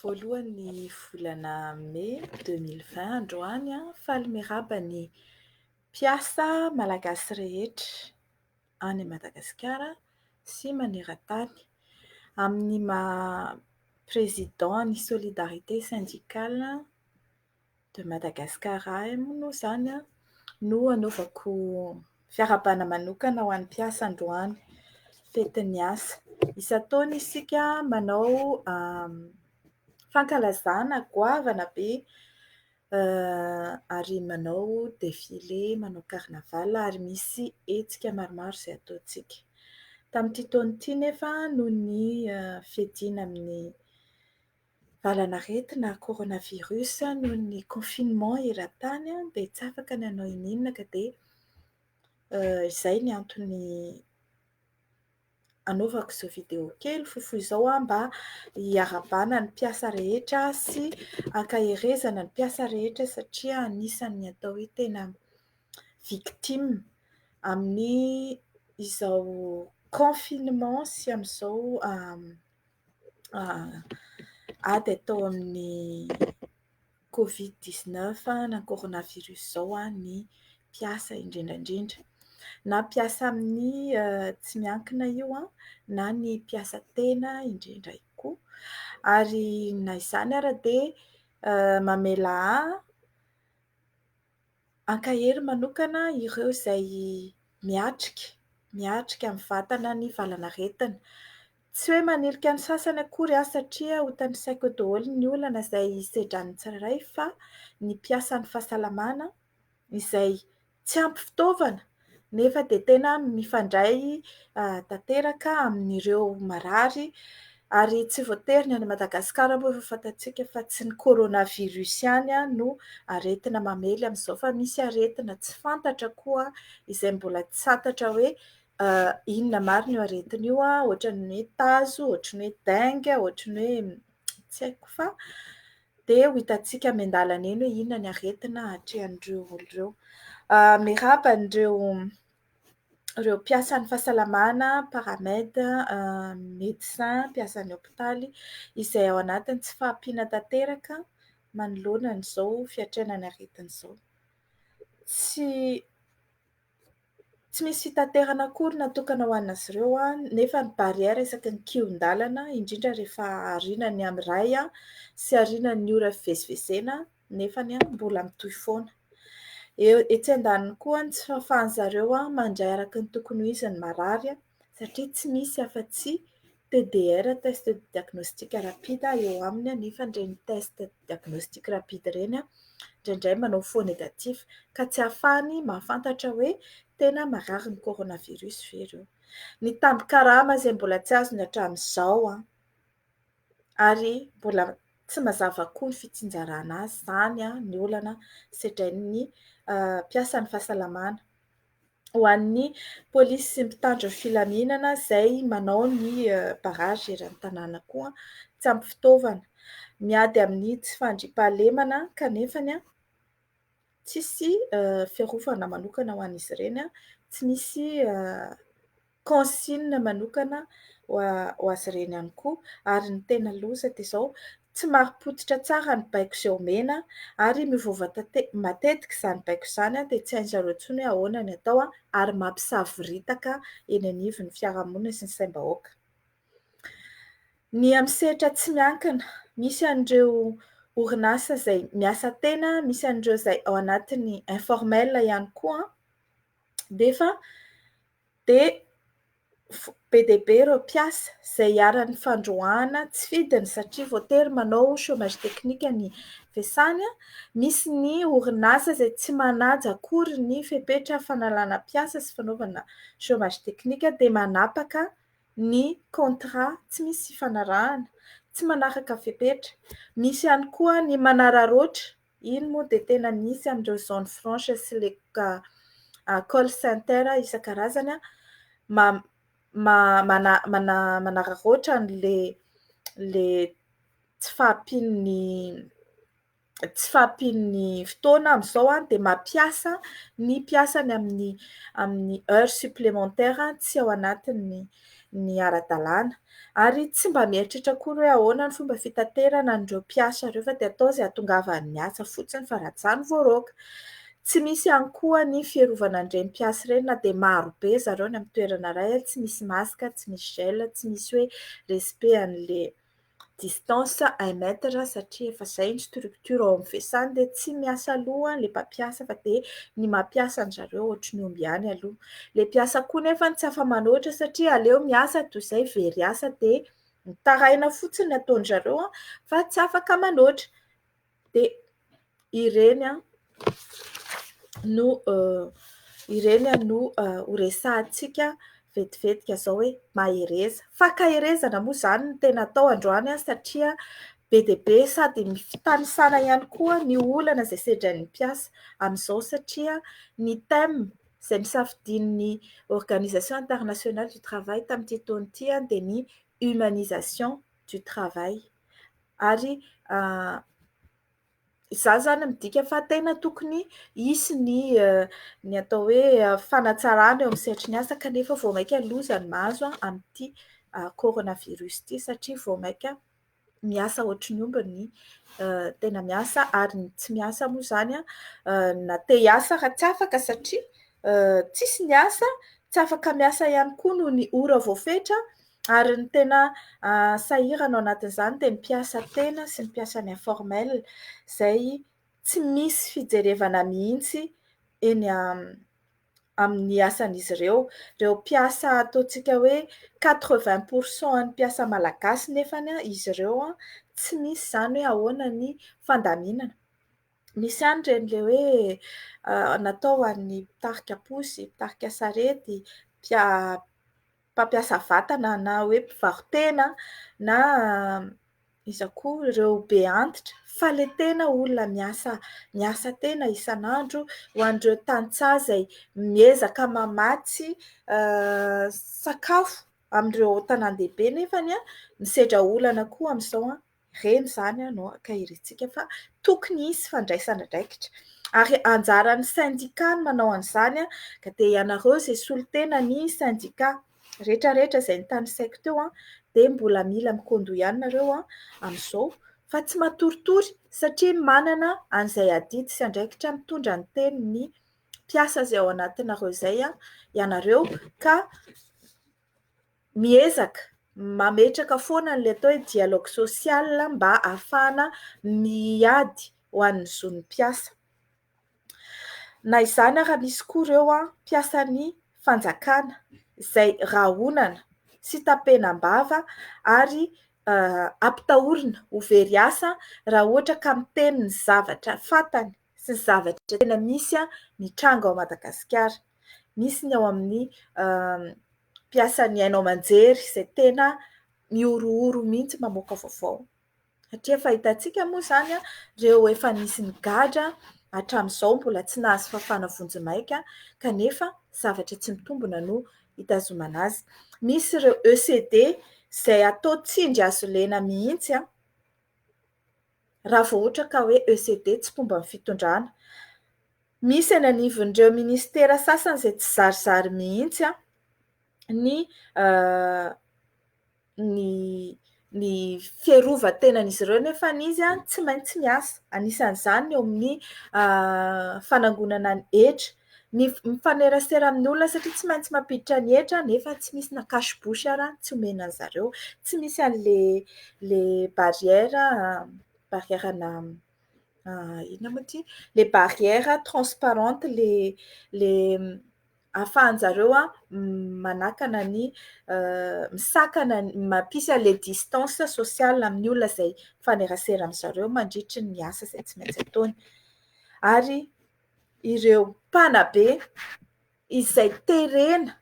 Voalohan'ny volana mey 2020 androany, faly miarahaba ny mpiasa malagasy rehetra any Madagasikara sy maneran-tany. Amin'ny maha président ny Solidarité Syndicale de Madagascar ahy moa izany no anaovako fiarahabana manokana ho an'ny mpiasa androany, fetin'ny asa. Isan-taona isika manao fankalazana goavana be ary manao défilé, manao carnaval ary misy hetsika maromaro izay ataontsika. Tamin'ity taona ity nefa noho ny fiadiana amin'ny valanaretina coronavirus, noho ny confinement eran-tany dia tsy afaka nanao na inona na inona ka dia izay no antony anaovako izao video kely fohifohy izao mba hiarahabana ny mpiasa rehetra sy hankaherezana ny mpiasa rehetra satria anisan'ny atao hoe tena victime amin'izao confinement sy amin'izao ady atao amin'ny covid 19 na coronavirus izao ny mpiasa indrindra indrindra. Na mpiasa amin'ny tsy miankina io na ny mpiasa tena indrindra koa. Ary na izany ary dia mamela ahy hankahery manokana ireo izay miatrika mivantana ny valanaretina. Tsy hoe manilika ny sasany akory aho satria ho tanisaiko eo daholo ny olana izay sedran'ny tsirairay fa ny mpiasan'ny fahasalamana izay tsy ampy fitaovana nefa dia tena mifandray tanteraka amin'ireo marary ary tsy voatery ny any Madagasikara moa efa fantatsika fa tsy ny coronavirus ihany no aretina mamely amin'izao fa misy aretina tsy fantatra koa izay mbola tsy fantatra hoe inona marina io aretina io, ohatran'ny hoe tazo, ohatran'ny hoe dengue, ohatran'ny hoe tsy haiko fa dia ho hitantsika miandalana eny hoe inona ny aretina atrehan'ireo olona ireo. Miarahaba an'ireo mpiasan'ny fahasalamana, paramed, médecin, mpiasan'ny hopitaly izay ao anatin'ny tsy fahampiana tanteraka manoloana an'izao fiatrehana ny aretina izao. Tsy misy fitaterana akory natokana ho an'izy ireo nefa ny barrière isaky ny kihon-dalana, indrindra rehefa aorian'ny amin'ny iray sy aorian'ny ora fivezivezena nefa mbola mitohy foana. Etsy andaniny koa ny tsy fahafahan'izareo mandray araka ny tokony ho izy ny marary satria tsy misy afa-tsy TDR, test de diagnostic rapide eo aminy nefa ireny test diagnostic rapide ireny indraindray manao faux négatif ka tsy ahafahany mahafantatra hoe tena marary ny coronavirus ve ireo. Ny tambin-karama izay mbola tsy azony hatramin'izao ary mbola tsy mazava koa ny fitsinjarana azy, izany ny olana sedrain'ny mpiasan'ny fahasalamana. Ho an'ny polisy sy mpitandro ny filaminana izay manao ny barrage eran'ny tanàna koa, tsy ampy fitaovana, miady amin'ny tsy fandriampahalemana kanefa tsisy fiarovana manokana ho an'izy ireny, tsy misy consigne manokana ho azy ireny ihany koa. Ary ny tena loza dia izao, tsy marim-pototra tsara ny baiko izay omena ary miovaova matetika izany baiko izany dia tsy hain'izareo intsony hoe ahoana ny atao ary mampisavoritaka eny anivon'ny fiarahamonina sy ny saim-bahoaka. Ny amin'ny sehatra tsy miankina, misy an'ireo orinasa izay miasa tena, misy an'ireo izay ao anatin'ny informel ihany koa, nefa dia be dia be ireo mpiasa izay iharan'ny fandroahana tsy fidiny satria voatery manao chômage technique ny fiasany. Misy ny orinasa izay tsy manaja akory ny fepetra fanalana mpiasa sy fanaovana chômage technique dia manapaka ny contrat tsy misy fifanarahana, tsy manaraka fepetra. Misy ihany koa ny manararaotra, iny moa dia tena misy amin'ireo zone franche sy ilay call center isan-karazany manararaotra an'ilay tsy fahampian'ny fotoana amin'izao dia mampiasa ny mpiasany amin'ny heure supplémentaire tsy ao anatin'ny ny ara-dalàna. Ary tsy mba mieritreritra akory hoe ahoana ny fomba fitaterana an'ireo mpiasa ireo fa dia atao izay hahatongavan'ny asa fotsiny fa raha tsy izany voaroaka. Tsy misy ihany koa ny fiarovana an'ireny mpiasa ireny na dia maro be zareo any amin'ny toerana iray, tsy misy masque, tsy misy gel, tsy misy hoe respect an'ilay distance un mètre satria efa izay ny structure ao amin'ny fiasany dia tsy miasa loha ilay mpampiasa fa dia ny mampiasa an-dry zareo ohatry ny omby ihany aloha. Ilay mpiasa koa nefa tsy afa-manoatra satria aleo miasa toy izay very asa dia mitaraina fotsiny ny ataon-dry zareo fa tsy afaka manoatra. Dia ireny no ireny no horesahantsika vetivetika izao hoe mahereza. Fankaherezana moa izany no tena atao androany satria be dia be sady ny fitanisana ihany koa ny olana izay sedrain'ny mpiasa amin'izao satria ny thème izay nosafidian'ny Organisation Internationale du Travail tamin'ity taona ity dia ny humanisation du travail. Ary izany izany midika fa tena tokony hisy ny ny atao hoe fanatsarana eo amin'ny sehatry ny asa kanefa vao mainka loza ny mahazo amin'ity coronavirus ity satria vao mainka miasa ohatry ny omby ny tena miasa ary ny tsy miasa moa izany na te hiasa raha tsy afaka satria tsisy ny asa, tsy afaka miasa ihany koa noho ny ora voafetra ary ny tena sahirana ao anatin'izany dia ny mpiasa tena sy ny mpiasa ny informel izay tsy misy fijerevana mihitsy eny amin'ny asan'izy ireo. Ireo mpiasa ataontsika hoe quatre-vingts pour cent an'ny mpiasa malagasy nefany izy ireo tsy misy izany hoe ahoana ny fandaminana. Misy ihany ireny ilay hoe natao ho an'ny mpitarika posy, mpitarika sarety, mpampiasa vatana na hoe mpivaro-tena na iza koa ireo be antitra fa ilay tena olona miasa tena isan'andro ho an'ireo tantsaha izay miezaka mamatsy sakafo amin'ireo tanàn-dehibe nefany misedra olana koa amin'izao. Ireny izany no ankaherentsika fa tokony hisy fandraisana andraikitra ary anjaran'ny sendika ny manao an'izany ka dia ianareo izay solontena ny sendika rehetrarehetra izay notanisaiko teo dia mbola mila mikondoa ihany nareo amin'izao fa tsy matoritory satria manana an'izay adidy sy andraikitra mitondra ny tenin'ny mpiasa izay ao anatinareo izay ianareo ka miezaka mametraka foana an'ilay atao hoe dialogue social mba ahafahana miady ho an'ny zon'ny mpiasa. Na izany ary misy koa ireo mpiasan'ny fanjakana izay rahonana sy tapenam-bava ary ampitahorina ho very asa raha ohatra ka miteny ny zavatra fantany sy ny zavatra tena misy mitranga ao Madagasikara. Misy ny ao amin'ny mpiasan'ny haino aman-jery izay tena mihorohoro mihitsy mamoaka vaovao. Satria efa hitantsika moa izany ireo efa nisy nigadra hatramin'izao mbola tsy nahazo fahafahana vonjimaika kanefa zavatra tsy mitombina no hitazomana azy. Misy ireo ECD izay atao tsindry hazo lena mihitsy raha vao ohatra ka hoe ECD tsy mpomba ny fitondrana. Misy any anivon'ireo ministera sasany izay tsy zarizary mihitsy ny ny fiarovan-tenan'izy ireo nefa izy tsy maintsy miasa. Anisan'izany eo amin'ny fanangonana ny hetra, ny mifanerasera amin'ny olona satria tsy maintsy mampiditra ny hetra nefa tsy misy na cache-bouche ara tsy omena an'i zareo. Tsy misy an'ilay ilay barrière, barrière na inona moa ity? Ilay barrière transparente, ilay ilay ahafahan-jareo manakana ny misakana ny mampisy an'ilay distance sociale amin'ny olona izay mifanerasera amin-dry zareo mandritry ny asa izay tsy maintsy ataony. Ary ireo mpanabe izay terena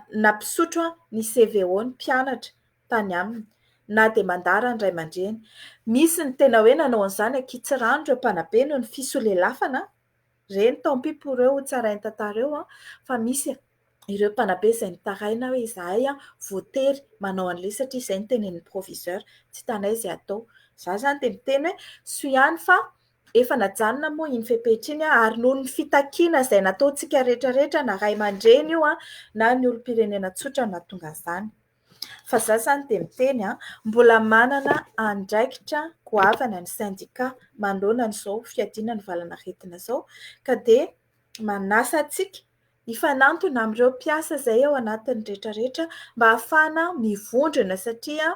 nampisotro ny CVO ny mpianatra tany aminy na dia mandara ny ray aman-dreny. Misy ny tena hoe nanao an'izany ankitsirano ireo mpanabe noho ny fisolelafana. Ireny tant pis pour eux ho tsarain'ny tantara eo fa misy ireo mpanabe izay mitaraina hoe izahay voatery manao an'ilay satria izay no tenenin'ny proviseur, tsy hitanay izay atao. Izaho izany dia miteny hoe soa ihany fa efa najanona moa iny fepetra iny ary noho ny fitakiana izay nataontsika rehetrarehetra na ray aman-dreny io na ny olom-pirenena tsotra no nahatonga an'izany. Fa izaho izany dia miteny, mbola manana andraikitra goavana ny sendika manoloana an'izao fiadiana ny valanaretina izao ka dia manasa antsika hifanantona amin'ireo mpiasa izay ao anatin'ny rehetra rehetra mba hahafahana mivondrona satria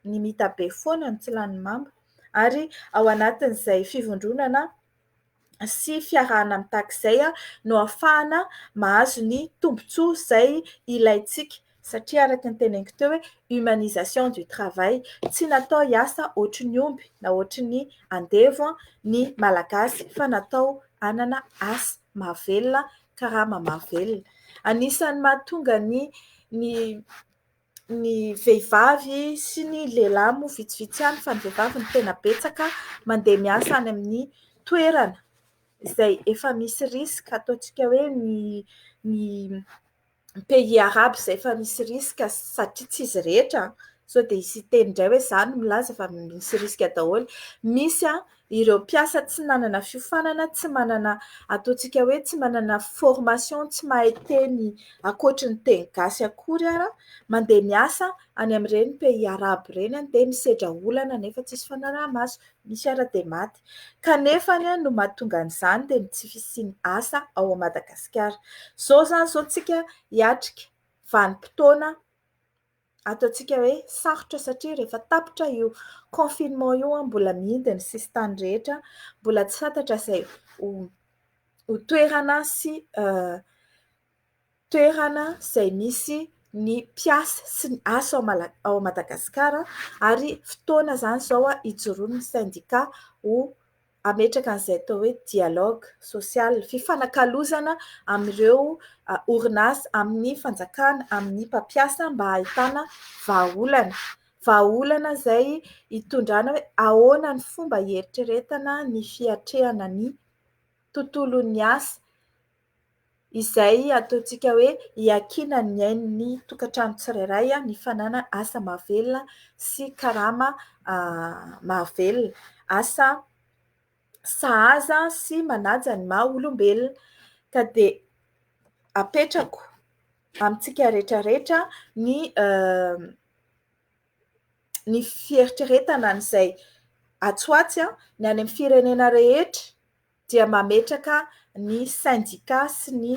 ny mitabe foana no tsy lanin'ny mamba ary ao anatin'izay fivondronana sy fiarahana mitaky izay no ahafahana mahazo ny tombontsoa izay ilaintsika satria araka ny teneniko teo hoe humanisation du travail, tsy natao hiasa ohatry ny omby na ohatry ny andevo ny Malagasy fa natao hanana asa mahavelona, karama mahavelona. Anisan'ny mahatonga ny ny ny vehivavy sy ny lehilahy moa vitsivitsy ihany fa ny vehivavy no tena betsaka mandeha miasa any amin'ny toerana izay efa misy risque, ataontsika hoe ny ny pays arabe izay efa misy risque satria tsy izy rehetra, sao dia hisy hiteny indray hoe izaho no milaza fa misy risque daholo. Misy ireo mpiasa tsy nanana fiofanana, tsy manana ataontsika hoe tsy manana formation, tsy mahay teny ankoatry ny teny gasy akory ary mandeha miasa any amin'ireny pays arabe ireny dia misedra olana nefa tsisy fanaraha-maso, misy ary dia maty. Kanefa no mahatonga an'izany dia ny tsy fisian'ny asa ao Madagasikara. Izao izany izao tsika hiatrika vanim-potoana ataontsika hoe sarotra satria rehefa tapitra io confinement io mbola mihidy ny sisin-tany rehetra, mbola tsy fantatra izay ho toerana sy toerana izay misy ny mpiasa sy ny asa ao Madagasikara ary fotoana izany izao hijoroan'ny sendika ho hametraka an'izay atao hoe dialogue social, fifanakalozana amin'ireo orinasa, amin'ny fanjakana, amin'ny mpampiasa mba hahitana vahaolana. Vahaolana izay hitondrana hoe ahoana ny fomba hieritreretana ny fiatrehana ny tontolon'ny asa izay ataontsika hoe hiankinan'ny ain'ny tokantrano tsirairay ny fananana asa mahavelona sy karama mahavelona, asa sahaza sy manaja ny maha olombelona. Ka dia apetrako amintsika rehetra rehetra ny fieritreretana an'izay atsy ho atsy, ny any amin'ny firenena rehetra dia mametraka ny sendika sy ny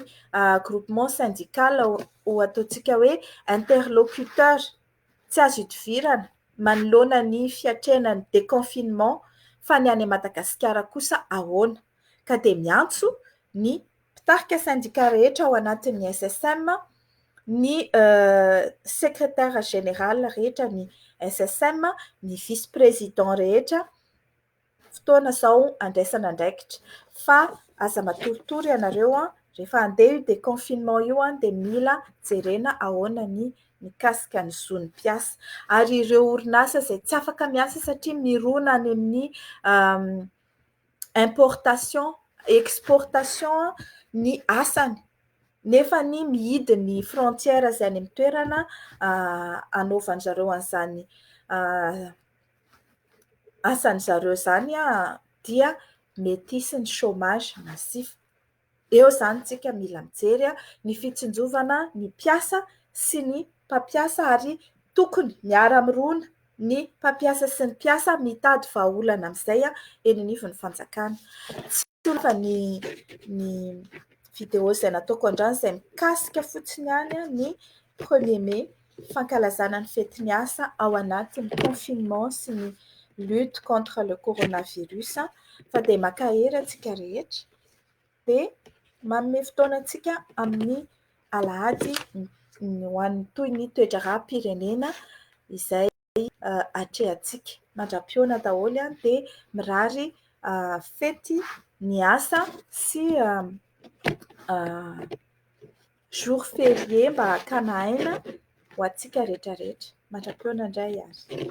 groupement syndical ho ataontsika hoe interlocuteur tsy azo idivirana manoloana ny fiatrehana ny déconfinement fa ny any Madagasikara kosa ahoana. Ka dia miantso ny mpitarika sendika rehetra ao anatin'ny SSM, ny secrétaire général rehetra ny SSM, ny vice président rehetra, fotoana izao andraisana andraikitra fa aza matoritory ianareo, rehefa handeha io déconfinement io dia mila jerena ahoana ny mikasika ny zon'ny mpiasa ary ireo orinasa izay tsy afaka miasa satria mirona any amin'ny importation, exportation ny asany nefa ny mihidy ny frontière izay any amin'ny toerana anaovan-dry zareo an'izany asan-dry zareo izany dia mety hisy ny chômage massif. Eo izany tsika mila mijery ny fitsinjovana ny mpiasa sy ny mpampiasa ary tokony miara-mirona ny mpampiasa sy ny mpiasa mitady vahaolana amin'izay eny anivon'ny fanjakana. Tsy fa ny vidéo izay nataoko androany izay mikasika fotsiny ihany ny premier mai, fankalazana ny fetin'ny asa ao anatin'ny confinement sy ny lutte contre le coronavirus, fa dia mankahery antsika rehetra dia manome fotoana antsika amin'ny alahady ho an'ny toy ny toe-draharaham-pirenena izay atrehantsika. Mandra-pihaona daholo dia mirary fety ny asa sy jour férié mba hakana aina ho antsika rehetra rehetra. Mandra-pihaona indray ary.